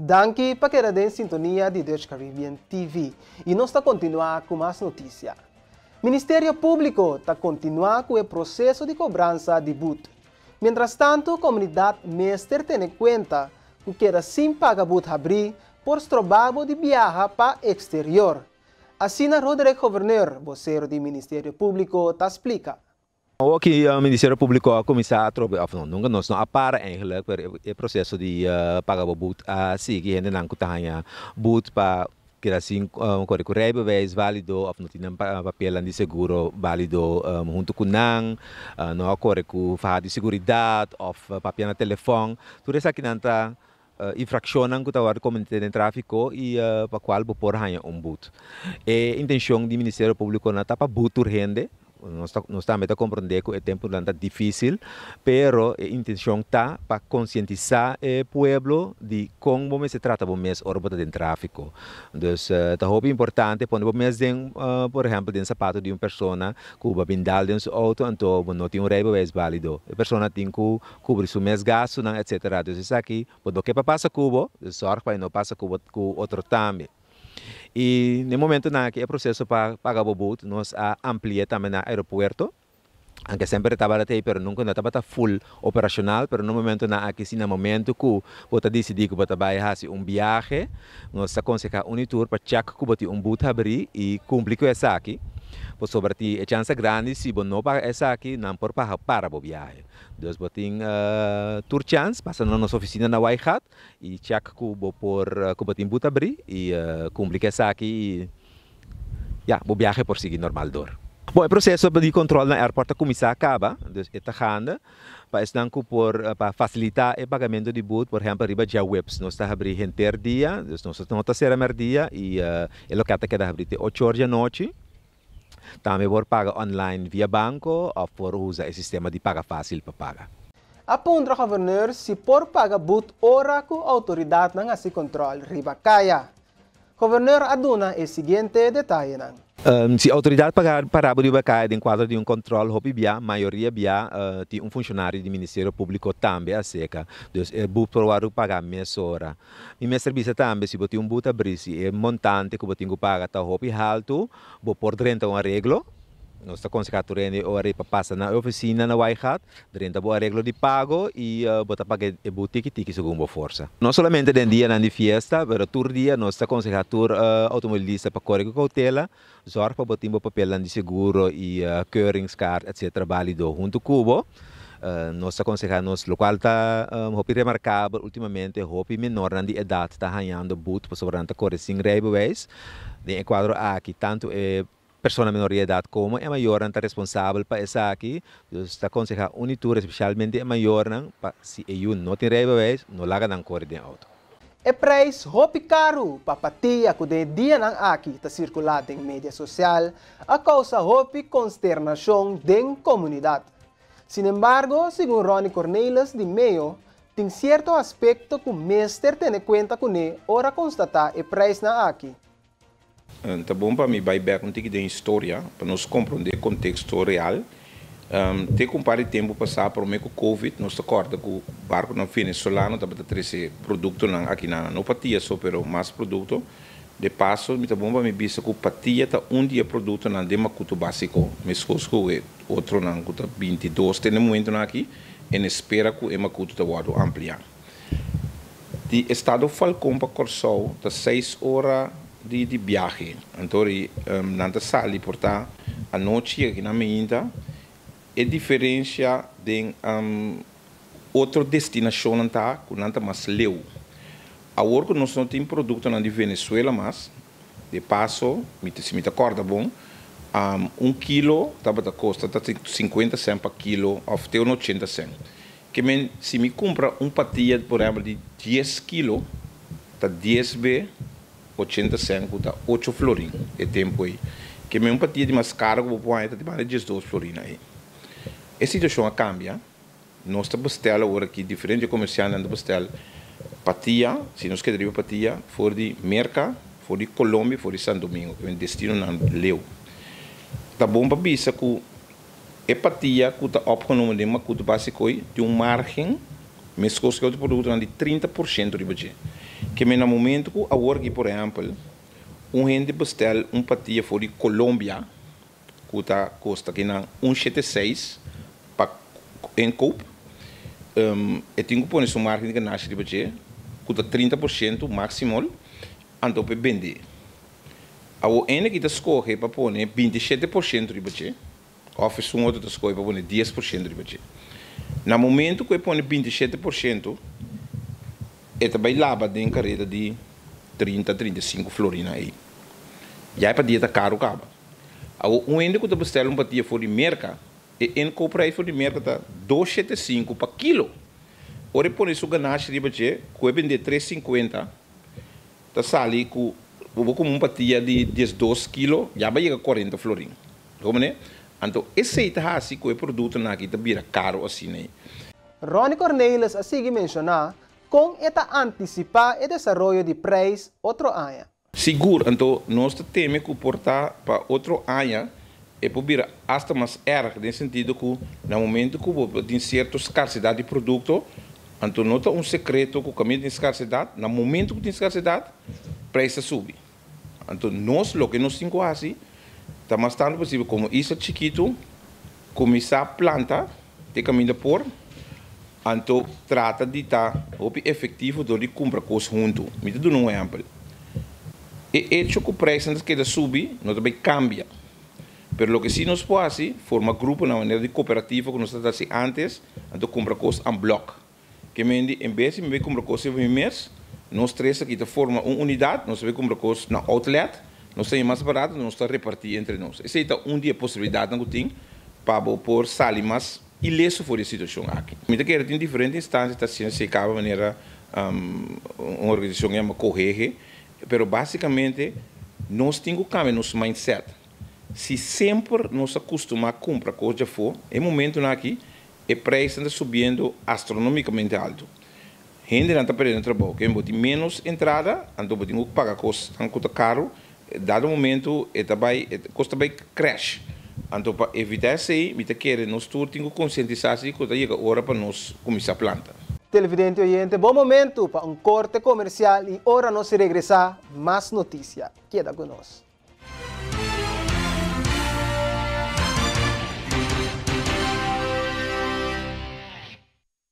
Danki pa keda den sintonia di Dutch Caribbean TV i nos ta kontinuá ku mas notisia. Ministerio Públiko ta kontinuá ku e proseso di kobransa di but. Mientrastantu komunidat mester tene kuenta ku keda sin paga but habrí por stroba bo di biaha pa eksterior. Asina Roderick Gouverneur, bosero di Ministerio Públiko, ta splika. Awor ki Ministerio Públiko a kuminsá atrobe, òf no, nunka nos no a para eigenlijk, pero e proseso di paga bo but a sigui. Hendenan ku ta haña but pa keda sin kore ku rijbewijs válido òf no tin nan papelnan di seguro válido huntu ku nan, no a kore ku faha di seguridat òf papia na telefòn. Tur esakinan ta infrakshonnan ku ta wòrdu kometí den tráfiko i pa kual bo por haña un but. E intenshon di Ministerio Públiko no ta pa but tur hende. Nos ta nos tambe ta komprondé ku e tempunan ta difísil, pero e intenshon ta pa konsientisá e pueblo di kon bo mester trata bo mes ora bo ta den tráfiko. Dus ta hopi importante pone bo mes den, por ehèmpel, den sapato di un persona ku bo a bin dal den su outo anto bo no tin un rijbewijs bálido. E persona tin ku kubri su mes gastunan, etsetera. Dus esaki bo no ke pa pasa ku bo, dus sòrg pa e no pasa ku bo ku otro tambe. I na e momentonan aki e proseso pa paga bo boet nos a ampli'é tambe na aeropuerto, anke semper e tabata ei pero nunka no tabata full operashonal, pero na momentonan aki si na momento ku bo ta disidí ku bo ta bai hasi un biahe nos ta konsehá un i tur pa chèk ku bo tin un boet habrí i kumpli ku esaki pasobra tin e chansa grandi si bo no paga esaki nan por paga para bo biahe. Dus bo tin tur chans pasa na nos ofisina na Waaigat I check ku bo por ku bo tin but abri i kumpli ku esaki i ya bo biahe por sigui normal dor. Bon e proseso di kontrol na airport a kuminsá kaba, dus e ta ganda pa esnan ku por pa fasilitá e pagamentu di but, por ehèmpel riba djaweps nos ta habri henter dia, dus nos no ta sera mèrdia i e loket ta keda habri te ocho or di anochi. Tambe por paga online via banco of por usa e sistema di paga facil pa paga. A puntra Governor si por paga but ora cu autoridadnan haci control riba caya. Governor a duna e siguiente detayenan. Si autoridad paga para bo riba caya den cuadro di un control hopi bia, mayoria bia tin un funcionario di Ministerio Publico tambe acerca. Dus e but por worde paga mesora. Mi mester bisa tambe si bo tin un but abri si e montante cu bo tin cu paga ta hopi haltu, Bo por drenta un areglo. Nos ta konsehá tur hende ora pa pasa na e ofisina na Waaigat, drenta bo areglo di pago i bo ta paga e bo tiki tiki segun bo forsa. No solamente den dianan di fiesta, pero tur dia nos ta konsehá tur outomobilista pa kore ku koutela, zòrg pa bo tin bo papelnan di seguro i keuringskaart etsetera bálido huntu ku bo. Nos ta konsehá nos, lokual ta hopi remarkabel ultimamente hopi menornan di edat ta hañando but pasobra nan ta kore sin rijbewijs. Den e kuadro aki tantu e persona menor di edat komo e mayornan ta responsabel pa esaki. Dus ta konsehá un i tur, espesialmente e mayornan, pa si e yu no tin rijbewijs, no laga nan kore den outo. E prijs hopi karu pa patia ku den e dianan aki ta sirkulá den media sosial a kousa hopi konsternashon den komunidat. Sinembargo, segun Ronnie Cornelis di Meo, Tin sierto aspekto ku mester tene kuenta kuné ora konstatá e preisnan aki. Ta bon pa mi bai bek un tiki den historia pa nos komprondé konteksto real. Te ku un par di tempu pasá promé ku Covid nos ta kòrda ku barkunan venezolano tabata trese produktonan aki na no patia so pero mas produkto. De paso mi ta bon pa mi bisa ku patia ta un di e produktonan den makutu básiko meskos ku e otronan ku ta 22 te na e momentunan aki. En espera ku e makutu ta wòrdu ampliá. Di estado Falcon pa Kòrsou ta seis ora di di biahe. Anto ri nan ta sali por ta anochi yega kinan meinta. E diferensia den otro destinashonnan ta ku nan ta mas leu. Awor ku nos no tin produktonan di Venezuela mas, De paso, mi ta si mi ta kòrda bon, un kilo tabata kosta ta sinkuenta sèn pa kilo òf te un ochenta sèn. Ke men si mi kumpra un patia por ehèmpel di dies kilo ta dies be ochenta sèn ku ta ocho florin e tempu ei. Ke men un patia di mas karo ku bo por haña ta di banda diesdos florin ei. E situashon a kambia. Nos ta bestel awor aki, diferente komersiantenan ta bestel patia, si nos keda riba patia, for di Merka, for di Colombia, for di San Domingo, ku e destinonan leu. Ta bon pa bisa ku e patia ku ta opgenomen den Makutu Basikoi tin un margen, meskos ku e otro produktonan, di 30% riba dje. Ke men na momento ku awor aki, por ehèmpel, un hende bestèl un patia for di Colombia ku ta kosta kinan 176 pa inkoop, e tin ku pone su margen di ganashi riba dje ku ta 30% máksimo, anto pa e bende. Awor hende ki ta skohe pa pone 27% riba dje, òf esun otro ta skohe pa pone 10% riba dje. Na momento ku e pone 27%, e ta bai laba den kareda di 30, 35 florin ei. Ya e patia ta karu kaba. Awor un hende ku ta bestèl un patia for di Merka, e inkoopprijs for di Merka ta 275 pa kilo. Ora e pone su ganashi riba dje, ku e bende 350, ta sali ku bo kumpra un patia di 12 kilo, ya bai yega 40 florin. Komo ne? Anto esei ta hasi ku e produktonan aki ta bira karu asina ei. Ronnie Cornelis a sigui menshoná kon e ta antisipá e desaroyo di preis otro aña. Sigur, anto nos ta teme ku por ta pa otro aña e por bira asta mas erg, den sentido ku na momento ku bo tin sierto skarsedat di produkto, anto no ta un sekreto ku kaminda tin skarsedat, na momento ku tin skarsedat, preis ta subi. Anto nos loke nos tin ku hasi ta mas tantu posibel komo isla chikitu kuminsá planta te kaminda por, anto trata di ta hopi efektivo dor di kumpra kos huntu. Mi ta duna un ehèmpel. E echo ku preisnan ta keda subi no ta bai kambia, pero loke si nos por hasi, forma grupo na manera di kooperativa ku nos ta hasi ántes, anto kumpra kos en blòk. Ke men di, en bes di mi bai kumpra kos riba mi mes, nos tres aki ta forma un unidat, nos ta bai kumpra kos na outlet, nos ta haña mas barato, nos ta repartí entre nos. Esei ta un di e posibilidatnan ku tin pa bo por sali mas ileso for di e situashon aki. Mi ta kere tin diferente instansia ta hasiendo esei kaba manera un organisashon yama Cohehe, pero básikamente nos tin ku kambia nos mindset. Si semper nos a kustumá kumpra kos djafó, e momentunan aki e prijsnan ta subiendo astronomicamente alto. Hendenan ta perdiendo trabou. Ken bo tin menos entrada, anto bo tin ku paga kosnan ku ta karu. Dado momento e ta bai, e kos ta bai crash. Anto pa evita esei, mi ta kere nos tur tin ku konsientisá si ku ta yega ora pa nos kuminsá planta. Televidente oyente, bon momento pa un korte komersial i ora nos regresá, mas notisia. Keda ku nos.